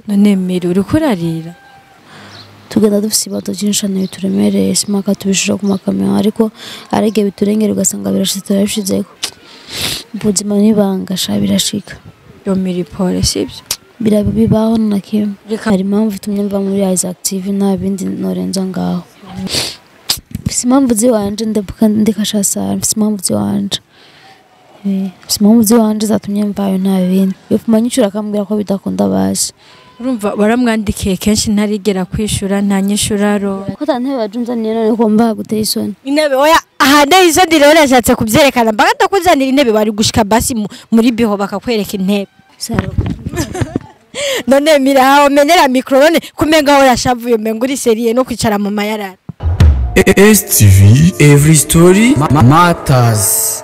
None Miri uriko urarira? Tugenda dufise ibibazo vyinshi cane bituremereye, simpaka tubishira ku makamyo, ariko hari igihe biturengera ugasanga birashitse turabishizeko. Ubuzima n'ibanga sha birashika. Yo Miri pole, sivyo? Bibaho na kimwe. Reka Hari impamvu itumye mva muri Isaac TV, nta bindi norenza ngaho. Mfise impamvu ziwanje, ndabuka ndikasha Sara, mfise impamvu ziwanje. Mfise impamvu ziwanje zatumye mvayo, nta bindi. Yopfuma anyishura akambwira ko bidakunda basi. Urumva waramwandikiye kenshi ntarigera kwishura, nta nyishura ro. Ko ata ntebe waje unzaniye none ko mba guteye isoni. Intebe oya, aha ndahise ndi rero nashatse kuvyerekana mbaga ndakuzanira intebe, bari gushika basi muri biho bakakwereka intebe. Sara. None Miri aho menera micro, none kumenga aho yashavuye umenga uri sérieux no kwicara mu mayarara. STV Every Story Matters.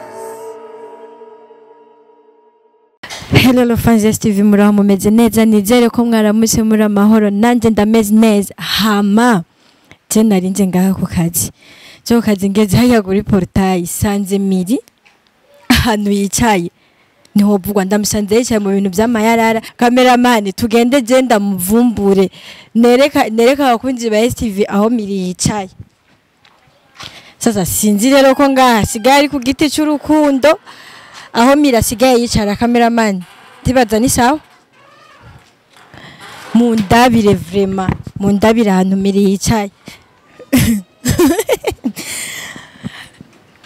Hello fans ya STV, muraho mumeze neza? Nizere ko mwaramutse muri amahoro, nanje ndameze neza. Hama je nari nje ngaha ku kazi, cyo kazi ngeze hariya kuri portail sanze Miri ahantu yicaye niho vugwa, ndamusanze yicaye mu bintu vy'amayarara. Cameraman tugende je ndamuvumbure, nereka abakunzi ba STV aho Miri yicaye. Sasa sinzi rero ko ngaha asigaye ari ku giti c'urukundo aho Miri asigaye yicara. Cameraman tibaza ni sawa, mundabire vraiment, mundabire ahantu Miri yicaye.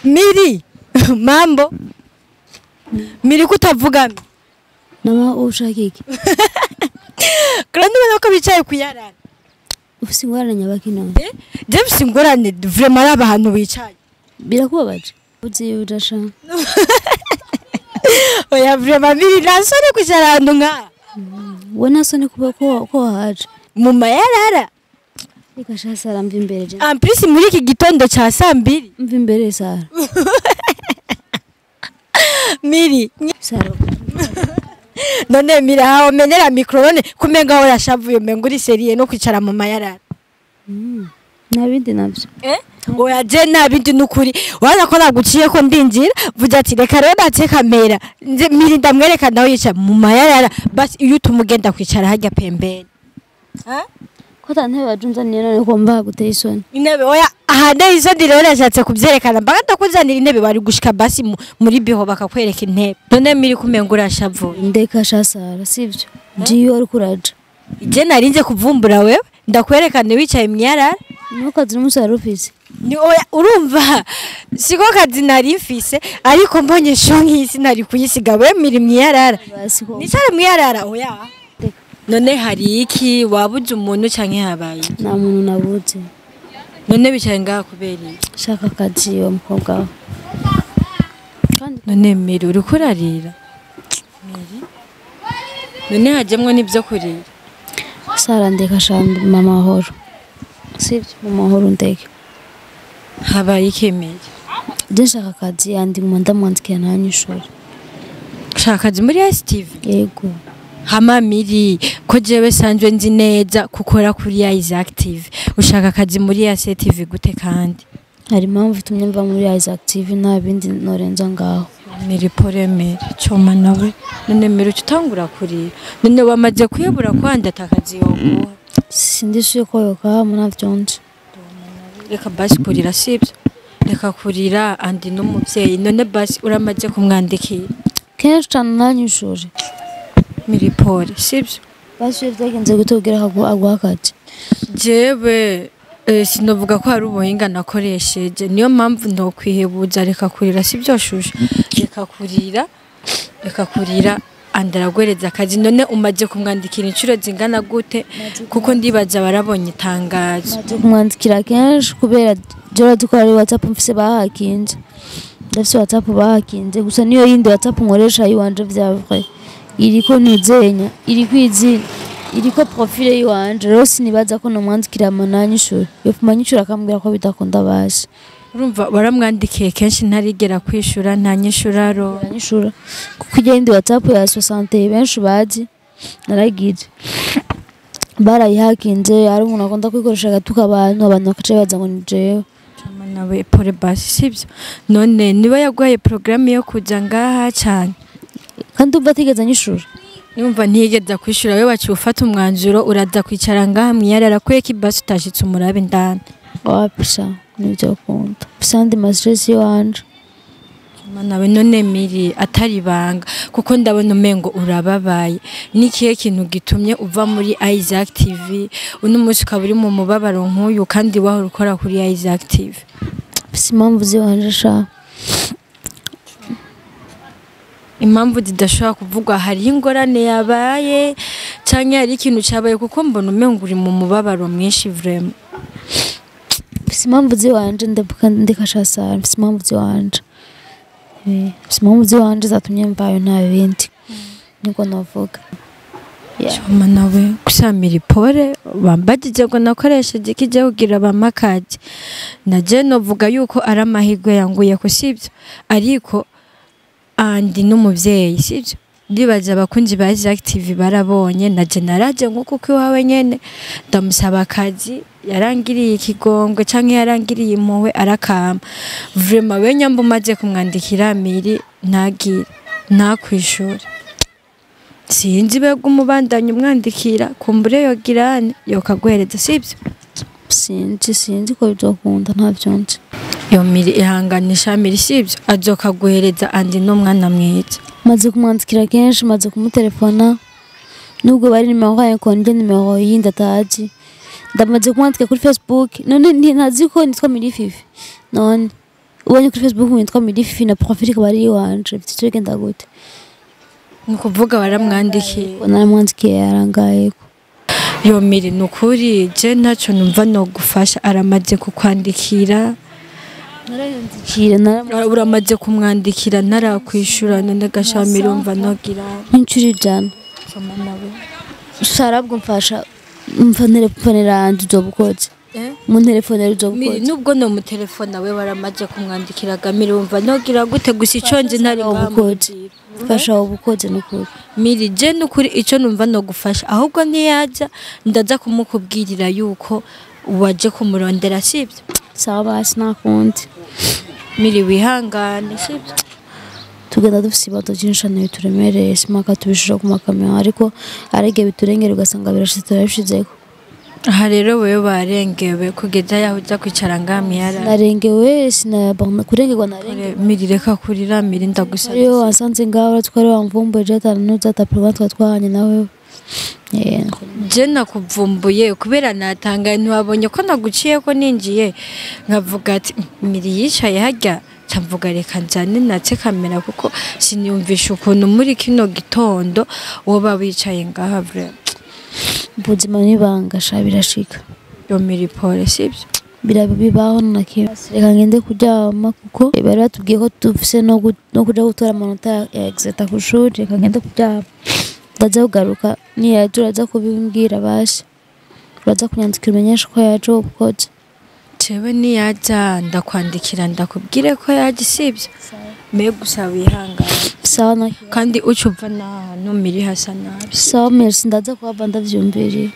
Miri mambo Miri kutavuga Nama ushaka iki? Kandi ubona ko bicaye kuyarara. Ufise ingorane nyabaki none? Je mfise ingorane vraiment, ari ahantu bicaye. Birakubabaje? Uzi udasha. Oya vraiment Miri nasone kwicara ahantu nkaha. We nasone kuba ko wahaje. Mu mayarara. Reka sha Sara, mva imbere je. En plus muri iki gitondo ca saa mbiri. Mva imbere Sara. Miri Sara. None Miri aho menera micro, none kumenga aho yashavuye umenga uri sérieux no kwicara mu mayarara. Nta bindi navyo. Oya je nta bindi nukuri, waza ko naguciye ko ndinjira vuga ati reka rero natse kamera nze Miri ndamwereka nawe yicara mu mayarara. Basi iyo utumugenda kwicara harya pembeni. Ko ata ntebe waje unzaniye none ko mba guteye isoni. Intebe oya, aha ndahise ndi rero nashatse kuvyerekana mbaga ndakuzanira intebe, bari gushika basi muri biho bakakwereka intebe. None Miri kumenga urashavuye. Ndeka sha Sara, sivyo? Jiyo uriko uraja. Je narinze kuvumbura wewe ndakwerekana wicaye mwiyarara. Niko kazi n'umusaruro ufise. Ni oya urumva siko kazi nari mfise, ariko mbonye sho nk'isi nari kuyisiga we Miri mwiyarara. Basi ko. Nicare mwiyarara oya. Ndeka. None hari iki wabuze umuntu canke habaye? Nta muntu nabuze. None bicaye ngaha kubera iki? Shaka akazi wa mukobwa we. Kandi None Miri uriko urarira? Miri none hajemwo n'ivyo kurira? Sara ndeka sha, mama mahoro. Sivyo, mama mahoro ndeke. Habaye iki Miri? Je nshaka akazi andi mu ndamwandikira ntanyishura. Shaka akazi muri STV? Yego. Hama Miri ko jewe sanzwe nzi neza kukora kuri Isaac TV, ushaka akazi muri STV gute kandi? Hari impamvu itumye mva muri Isaac TV, nta bindi norenza ngaho. Miri pole Miri, coma nawe. None Miri utangura kurira, none wamaze kuyobora kwanda atakazi yoguha? Sindishuye ko yoka munavyonje. Reka basi kurira, sivyo? Reka kurira andi n'umuvyeyi. None basi uramaze kumwandikira? Kenshi cane ntanyishure. Miri pole, sivyo? Basi iyo vyagenze gute kugira aguha akazi? Jewe sinovuga ko hari ubuhinga nakoresheje, niyo mpamvu ndokwihebuza. Reka kurira, sivyo shusho? Reka kurira, reka kurira, andaragwereza akazi. None umaze kumwandikira inshuro zingana gute? Kuko ndibaza barabonye itangazo. Maze kumwandikira kenshi kubera jora dukora ari WhatsApp mfise bahakinze. Ndafise WhatsApp bahakinze gusa niyo yindi WhatsApp nkoresha yiwanje vya vrai. Iriko ntizenya, iriko izina, iriko profile yiwanje. Rero sinibaza ko nomwandikira amananyishura. Yopfuma anyishura akambwira ko bidakunda basi. Urumva waramwandikiye kenshi ntarigera kwishura, nta nyishura ro. Anyishura kuko ijya yindi WhatsApp ya 60 benshi bazi naragize. Barayihakinze, hari umuntu akunda kwikoresha agatuka abantu, abantu bakaca baza ngo ni jewe. Coma nawe pole basi, sivyo? None niba yaguhaye programme yo kuja ngaha cane? Kandi umva atigeze anyishura. Numva ntigeza kwishura we waciye ufata umwanzuro uraza kwicara ngaha mwiyarara kweki basi utashitse umurabe indani. Wapisha nibyo kunda mfise andi ma stress iwanje. Mana we, none Miri, atari ibanga, kuko ndabona umengo urababaye, n'ikihe kintu gitumye uva muri Isaac TV uno munsi ukaba uri mu mubabaro nk'uyu kandi wahora ukora kuri Isaac TV? Mfise impamvu ziwanje sha. Impamvu zidashobora kuvugwa? Hariho ingorane yabaye canke hari ikintu cabaye? Kuko mbona umengo uri mu mubabaro mwinshi vraiment. Mfise impamvu ziwanje, ndabuka ndikashasara. Mfise impamvu ziwanje. Mfise impamvu ziwanje zatumye mvayo, nta bindi, niko navuga. Yeah. Choma nawe gusamira pole, bambagije ngo nakoresheje ikijya kugira bamakaje, naje novuga yuko ari amahirwe yanguye ko sibyo, ariko andi n'umuvyeyi sibyo. Ndibaza abakunzi ba Isaac TV barabonye naje naraje nko kuko iwawe nyene ndamusaba akazi, yarangiriye ikigongwe canke yarangiriye impuhwe arakama. Vraiment we nyamba umaze kumwandikira Miri ntagire ntakwishura, sinzi bega umubandanya umwandikira kumbure yogirane yokaguhereza, sibyo? Sinzi ko bizokunda, ntavyo nzi. Yo Miri, ihanganisha Miri, sibyo, azokaguhereza andi n'umwana mwiza. Maze kumwandikira kenshi, maze kumutelefona, nubwo bari nimero yawe konje nimero yindi atazi. Ndamaze kumwandika kuri Facebook, none ntazi ko nitwa Miri Fifi. None ubonye kuri Facebook nitwa Miri Fifi na profile ikaba ari iwanje, bifite bigenda gute? Ni ukuvuga waramwandikiye? Naramwandikiye, yarangaye. Yo Miri, ni ukuri je ntacyo numva nogufasha, aramaze kukwandikira. Narayandikira, naramwandikiye. Uramaze kumwandikira ntarakwishura, none gashamira umva nogira nk'inshuro 100. Soma nawe. Sarabwo mfasha mfa telefonera yanje uzobukoze. Mu telefonera Miri, uzobukoze. Nubwo no mu telefone we waramaze kumwandikira Gamiri, wumva nogira gute? Gusa ico nzi ntari Ubukoze. ngamubwira. Mfasha ubukoze nukuri. Miri, je nukuri ico numva no gufasha, ahubwo ntiyaja ndaza kumukubwirira yuko waje kumurondera, sibyo? Sawa basi, nakundi. Miri, wihangane, sibyo? Tugenda dufise ibibazo byinshi cane bituremereye, simaka tubishira ku makamyo, ariko ari igihe biturengera ugasanga birashitse turabishizeko. Aha rero wewe warengewe kugeza yaho uja kwicara ngaha mwiyara. Narengewe, sinabona kurengerwa, narengewe. Miri, reka kurira Miri, ndagusabye. Ariyo wasanze ngaho uratwara twari wamvumbuye je atanu n'uzatapurwa twa twahanye nawe. Je nakuvumbuye kubera natangaye, ntiwabonye ko naguciye ko ninjiye nkavuga ati Miri yicaye harya, mvuga reka njane natse kamera kuko siniyumvisha ukuntu muri kino gitondo woba wicaye ngaha vraiment. Ubuzima n'ibanga sha, birashika. Yo Miri, pole, sibyo? Bibaho na kimwe. Reka ngende kuryama kuko bari batubwiye ko dufise no kuja gutora amanota ya exeta ku shuri. Reka ngende kuryama, ndaza kugaruka niyaje uraza kubimbwira, basi uraza kunyandikira umenyesha ko yaje ubukoze. Jewe niyaja ndakwandikira ndakubwire ko yaje, sibyo? Me gusa wihangane. Sawa na Kandi uca uva n'ahantu Miri hasa nabi. Sawa, merci, ndaza kuhava ndavyumviriye.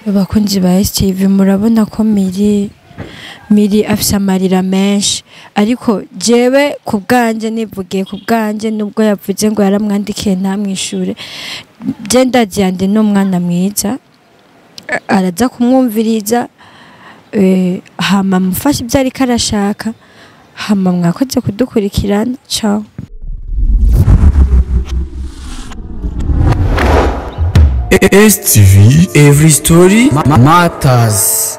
Abakunzi ba STV, murabona ko Miri afise amarira menshi, ariko jewe ku bwanje nivugiye ku bwanje, nubwo yavuze ngo yaramwandikiye ntamwishure, je ndazi yandi n'umwana mwiza, araza kumwumviriza, hama mufashe ibyo ariko arashaka. Hama mwakoze kudukurikirana, ciao. STV Every Story Matters.